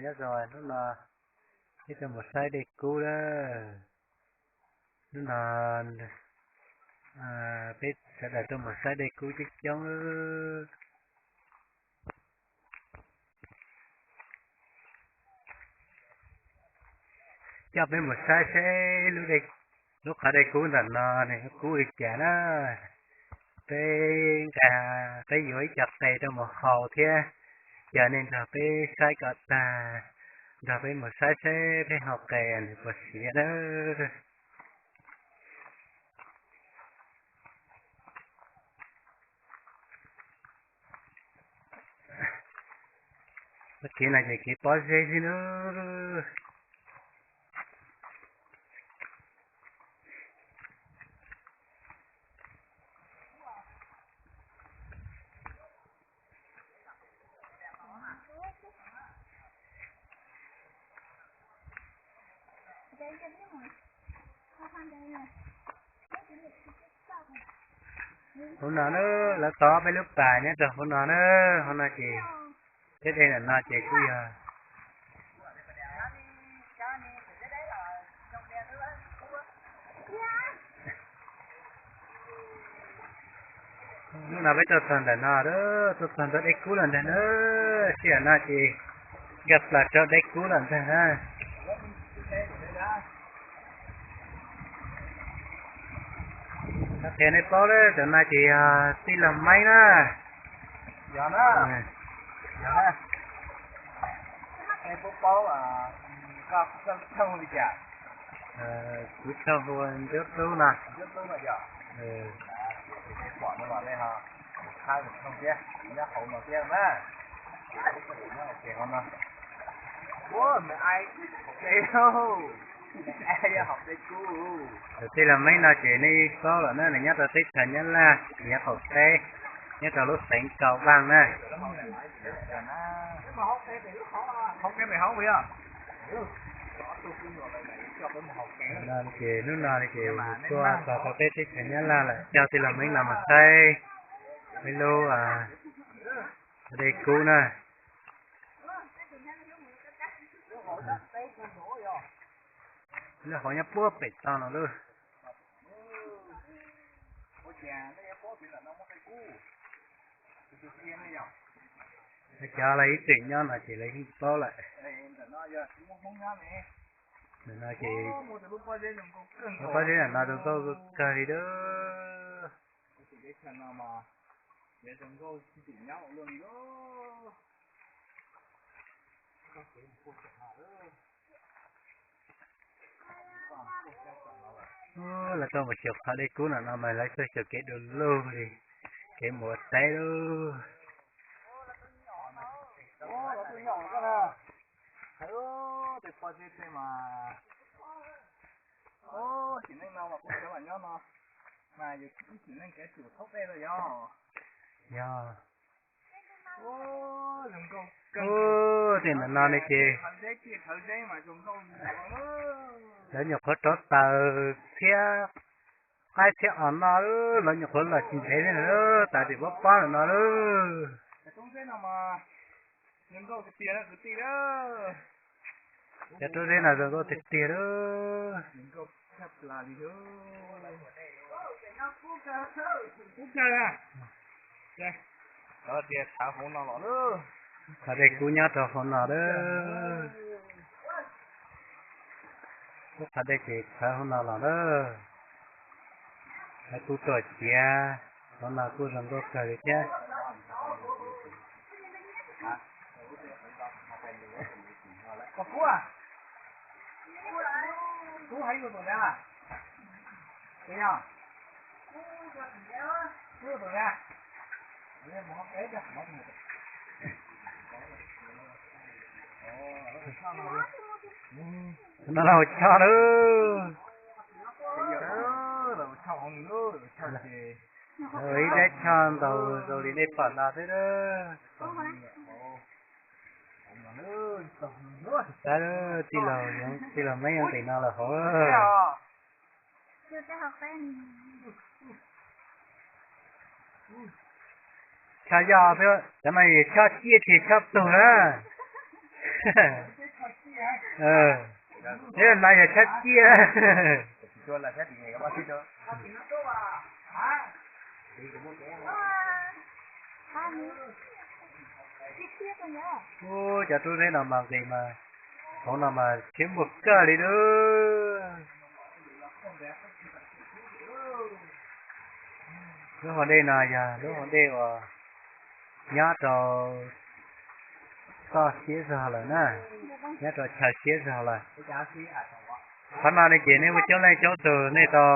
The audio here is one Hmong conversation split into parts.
Nyob zoo, hnub no peb tuaj mus saib dej kub lawm. Hnub no peb sawv daws tuaj mus saib dej kub coob coob. Coj peb mus saib seb lub, lub qhov dej kub ntawm no nws kub li cas na. Peb nqa, peb yuav ib co qe rau mus haus thiab, caw nej nrog peb saib kom tag, nrog peb mus saib seb peb haus qe nws puas siav na. Kev no ces kev pob zeb xwb na. Hauv no na, lawv tov peb lub pas nyob rau hauv no na, hauv no ces, tej dej ntawm no ces kuj yog Hnub no peb tuaj txog ntawm no, tuaj txog ntawm dej kub lawm ntag na. Sij hawm no ces yog plaws rau dej kub lawm ntag na. Qhia nej paub lawm, cov no ces yog tij laug Meeb na. Yog na, yog na. Puab paub, koj, koj tshooj li cas? Kuv tshooj hu ua Ntsuab Tub no. Ntsuab Tub no yog. Pom no los nej ho mus khawb mus tshooj thiab, nyob hauv no thiab na. Ces hauv no, ua me ai, hauv qe, me ai yog hauv qe kub. Tij laug Meeb no ces nej paub lawm na, nws nyob rau teb chaws Nyab Laj, nyob qaum teb, nyob rau lub xeev Kau Vaaj na. Hauv qe pem hauv yog. Ces hnub no ces mus txog rau peb teb chaws Nyab Laj lawm, coj tij laug Meeb no mus saib peb lub dej kub na. Lub hauv nyob puag pem toj no lawm. Cov lawv ib txwm nyob no ces lawv yeej paub lawm. Ntawm no ces lub pob zeb ntawm no zoo nkauj kawg li lawm. Lawv tuaj mus xyuas qhov dej kub no no mas lawv tuaj xyuas kev du lug li, kev mus ua teb lawm. Yog, tej ntawm no ne ces lawv nyuam qhuav rauv taws thiab qaib thiab os noj, lawv nyuam qhuav los tsis ntev li na, taws tseem pob pob lawm no lauj. Cov roob zeb no zoo nkauj tiag tiag lauj. Qhov dej kub nyob rau hauv no lawm. Lub qhov dej ces txhawv hauv no los lawm. Lawv kuj tuaj ciav, hauv no kuj zoo nkauj kawg li thiab. No los ua choj lauj. Ib dab choj ntaus zoo li nej pom no xwb. Saib, tij laug Meeb nyob tim no los hauv. Choj yoj xwb, cov no yog choj ciaj tsis choj tug na. Eb, no yog tshab ciaj. Ub, cov rub zeb no mas nqis mas, hauv no mas siab npuag kawg li lub. Lub hauv dej no yog lub hauv dej uas nyob rau toj siab zog lawm na, nyob rau chaw siab zog lawm. Qhov no ne ces nej muaj coob leej coob tus nej tau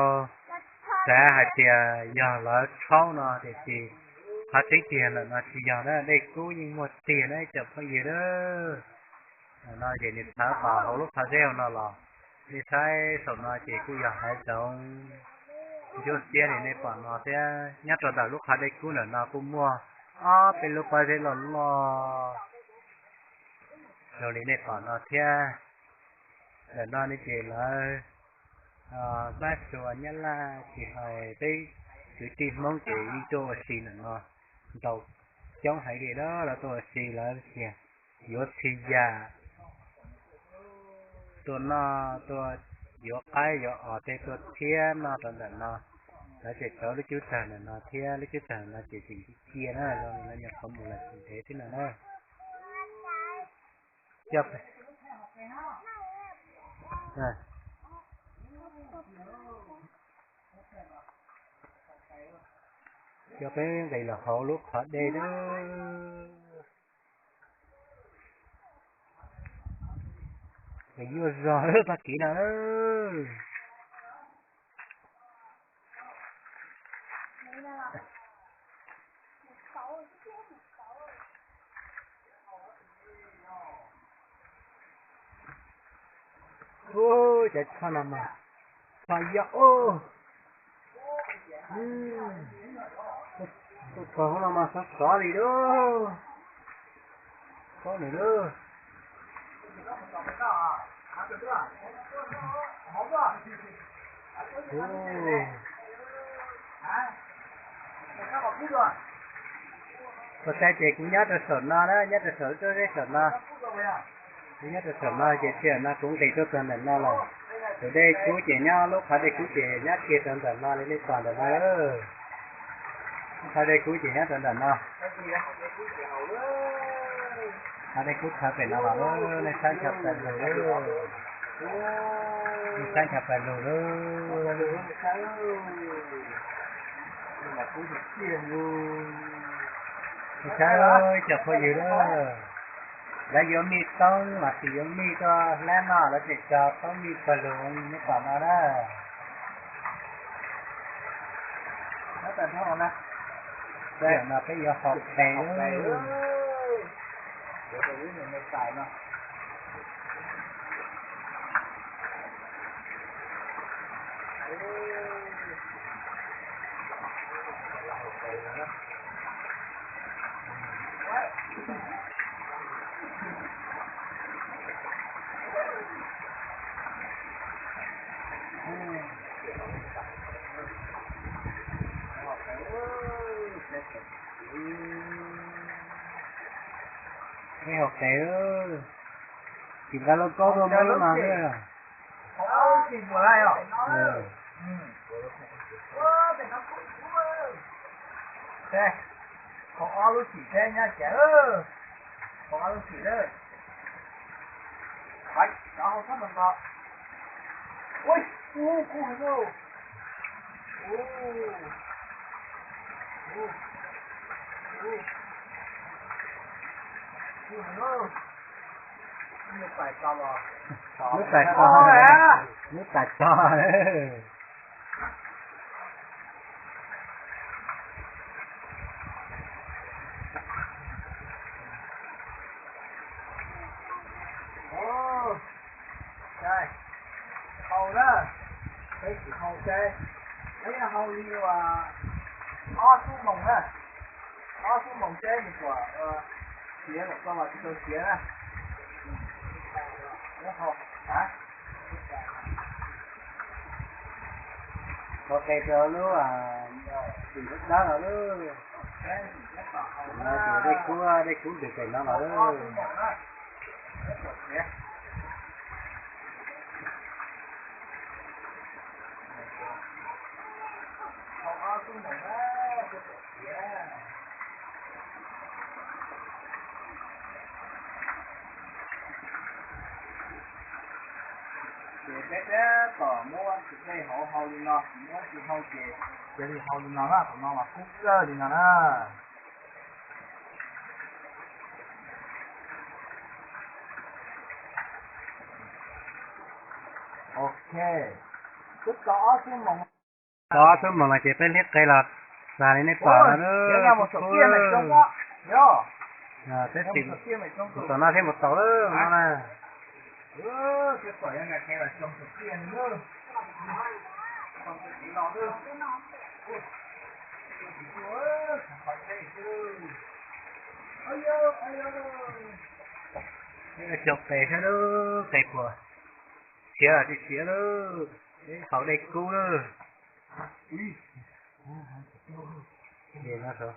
xav hais tias yog lawv tshaub no tiam sis qhov tseeb tiag ntawm no tsis yog na, dej kub yeej muaj tiag na cov phooj ywg na. Ntawm no ces nws txhawv qhov hauv lub qhov zeb hauv no los, nej saib saum no ces kuj yog hav zoov ntsuab xiab li nej pom no thiab. Nyob rau ntawm lub qhov dej kub ntawm no kuj muaj ob peb lub pob zeb loj loj zoo li nej pom no thiab. Ntawm no ne ces lawv Mab Suav Nyab Laj tsis hais peb kwv tij Hmoob ces yeej tuaj ua si ntawm no ntau coob heev li na. Lawv tuaj ua si lawv tias yuav txhim yam, tuaj noj tuaj yuav qaib yuav os tej tuaj thiab noj rau ntawm no. Lawv tseem tsauv lub cub tawg ntawm no thiab, lub cub tawg no ces tseem cia na, zoo li lawv nyuam qhuav mus lawm tsis ntev xwb no na. Coj peb nqis los hauv lub qhov dej na. Yuav zog Paj Kiv no. Ub, cov choj no mas, choj yoj ub. Tus kawg no mas sov sov li lub, paub nws lub. Ua cas ces kuv nyob rau saum no na, nyob rau saum lub roob zeb saum no. Kuv nyob rau saum no ces txij no kuv nqis tuaj txog ntawm no lawm. Tus dej kub ces nyob, lub qhov dej kub ces nyob kiag rau ntawm no li nej pom ntawm no. Lub qhov dej kub ces nyob rau ntawm no. Qhov dej kub txhawv pem no los lawm, nej saib ncho pes lug lawm. Nej saib ncho pes lug lawm. Nej saib cov phooj ywg lawm. Lawv yuav mij toob los sis yuav mij tuaj hlab noj, lawv tseem tso toob mij pawg lug nej pom no na. Tam no peb yuav haus tes lawm. Peb haus tes, tsis nqa lauj kaub tuaj muab no. Khaus ob lub txim seb nyob cas, khaus ob lub txim lawm. Cov hau sab nrog nrog. Ui, ub, kub heev lauj. Ub, ub, ub, kub heev lauj. Lub tais tso, lub tais tso. Haus na, peb tsis haus seb, peb hau li ob xuab moos na, ob xuab moos seb nws puas siav kom tau los tsis tau siav na. Haus tes rau lub, tim lub dawb no lub. Dej kub, dej kub ntws pem no los lub. Peb tab tom muab tus dej hauv hau li no, muab tsis hau ces cia li hau li no na, tus no mas kub kawg li no na. Ok, twb tau ob xuab moos. Tau ob xuab moos no ces peb liab qe los tag li nej pom no. Peb tim mus tom no thiab mus tau lawm no na. Cog qe saib lub qe puas siav los tsis siav lawm. Haus dej kub lawm. Cov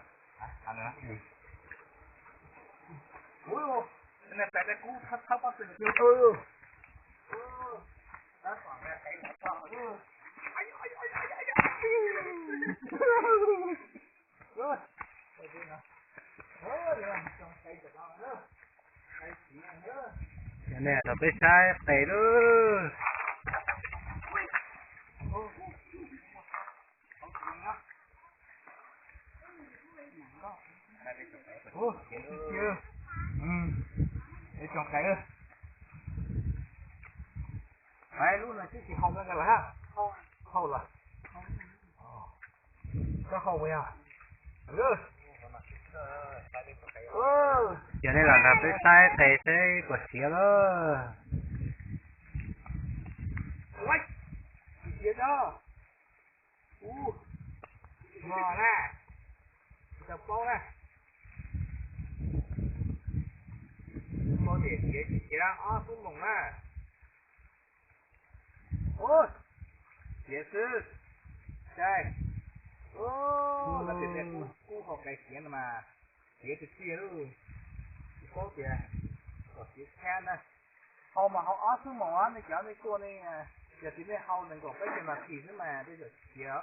nej rau peb saib qe lawm. Ua, tsis txia, es tsoom qe, lub no twb tsis hau nkaus lawm hab, hau lawm, koj hau ua yog. Cov nej los nrog peb saib qe seb puas siav lawm. Tsis siav, ua, mog na, tsis tau paub na, paub tias siav tsis siav ob xuab moos na. Ua, siav xwb, saib, ua, kub hau qe siav no mas, siav tiag tiag lauj, tsis paub tias kom siav tshab na. Hau mas hau ob xuab moos, nej cov nej tuaj ne, yog tias nej hau nees nkaum peb caug nas this xwb mas tej zaum tsis siav.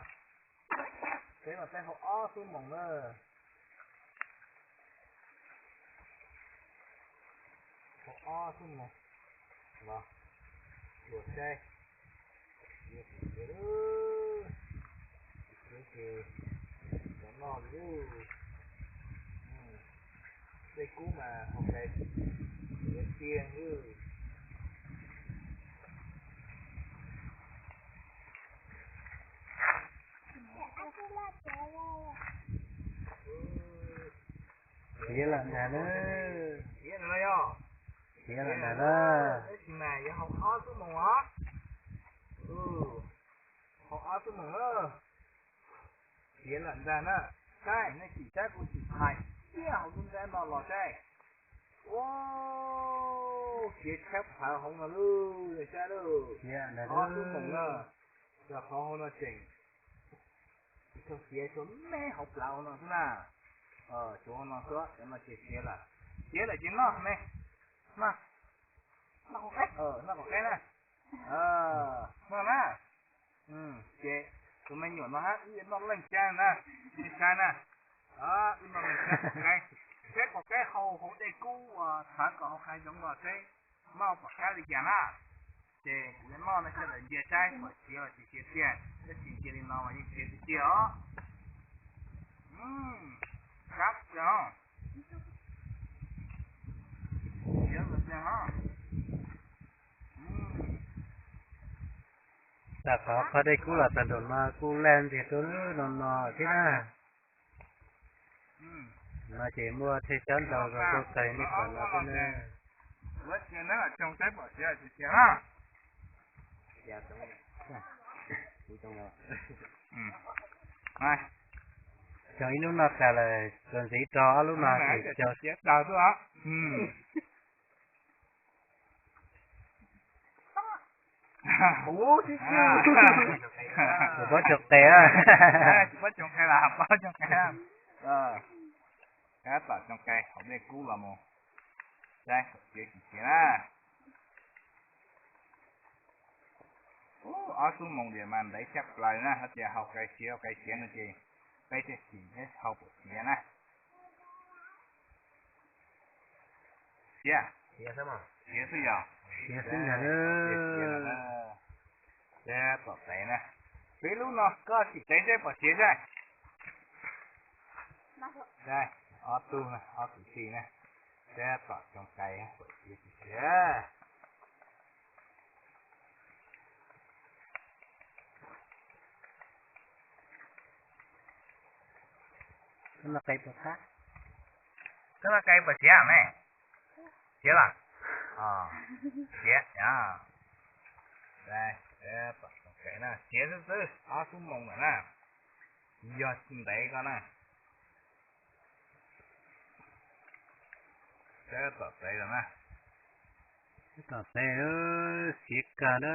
Peb mas peb hau ob xuab moos na. Hau ob xuab moos los ua saib, siav tsis siav, tsis siav ces cov noj li. Tej kub mas hau qe siav tiag. Siav lawm ntag na. Siav lawm ntag na. Tab sis mas yuav hau ob xuab moos os. Hau ob xuab moos na. Siav lawm ntag na. Saib, nej sim saib kuv sim hais kiag hauv lub nrab no los saib. Ua, siav tshab plawv hauv no lauj, saib lauj. Ob xuab moos na. Yog qhov hauv no tseem tsis tshua siav, tsuas me hauv plawv hauv no xwb na. Tsuas hauv no xwb, cov no ces siav lawm. Siav lawm ces noj ne. Noj, noj qaum qaib na. Noj na. Ces tus me nyuam no hab wb yuav noj leej tsab na, nej saib na. Wb noj leej tsab qaum qaib, tsab qaum qaib hau hauv dej kub uas txhawv kom hauv hav zoov los seb maj pom qab li cas na. Ces kuv yuav noj no sawv daws ntsia saib puas siav los tsis siav tiag, tab sis cia li no mas yeej siav tiag tiag os. Kab tiag os. Siav tiag os. Tag qhov qhov dej kub los tag nraum no kuj laj ntiag tuaj no no thiab na. No ces muaj thej xyab ntau zoo nkauj tag nej pom no thiab na. Cog ib lub no tag lawm, txuas ntxiv rau ob lub no ces cog. Tsis paub cog qe, tsis paub cog qe, tsis paub cog qe. Tab tom cog qe hauv dej kub los mus, saib siav tsis siav na. Ob xuab moos tias mas ntev tshaj plaws na, hos tias hau qe siav hau qe siav no ces peb thiaj sim thiab hau puas siav na. Siav, siav xwb yog, siav xwb ntag na. Tom tev na, peb lub no koj tsis tev seb pom siav seb. Ob tug na, ob kwv tij na, seb tom coom qe pom siav tsis siav. Koj noj qe puas siav me? Siav los? Siav. Siav xwb xwb, ob xuab moos lawm na. Yog tsis ntev ko na. Tom tev los na. Tom tev, siav kawg na.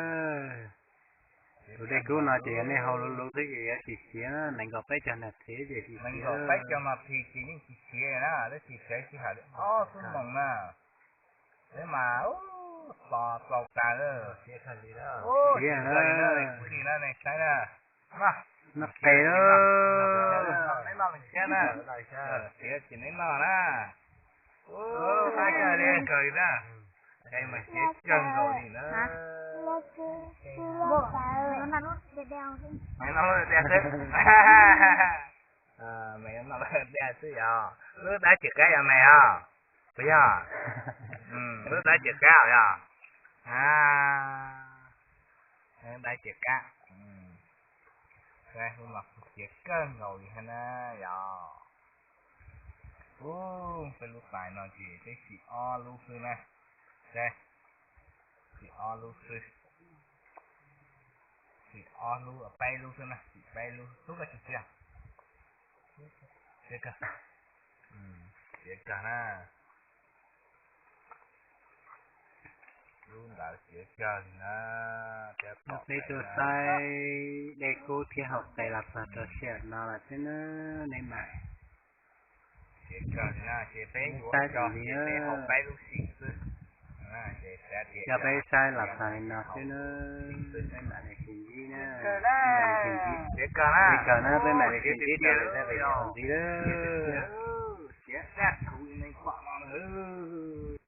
Tus dej kub no ces yog nej hau luv luv xwb ces yuav tsis siav, nees nkaum peb caug nas this ces tsis siav. Nees nkaum peb caug nas this ces yeej tsis siav na, tab sis siav sij hawm li ob xuab moos na. Peb mas tos tau tas lawm. Siav na, kuv li na, nej saib na. Noj qe na. Neb noj na. Siav ces neb noj na. Ub, qab kawg li, kawg li na. Qe mas siav kawg nkaus li na. Noj lub dej xwb. Me noj lub dej xwb yog. Lub dab ciam kab yog me os? Puas yog? Lub dab ciam kab os yog? Dab ciam kab. Siav kawg nkaus li hab na yog. Ub, peb lub tais no ces peb siv ob lub xwb na. Siv ob lub xwb. Siv ob lub, peb lub xwb na, siv peb lub. Tub koj tsis siav? Siav kawg. Siav kawg na. Lub ntawd siav kawg li na. Peb tuaj saib dej kub thiab hau qe los txog rau sij hawm no lawm xwb na, nej mam saib tus li na. Peb hau peb lub sim xwb. Yog peb saib los txog li no xwb na, peb mam li sib ntsib na. Siav kawg na, peb mam li sib ntsib rau lwm zaj video ntxiv na.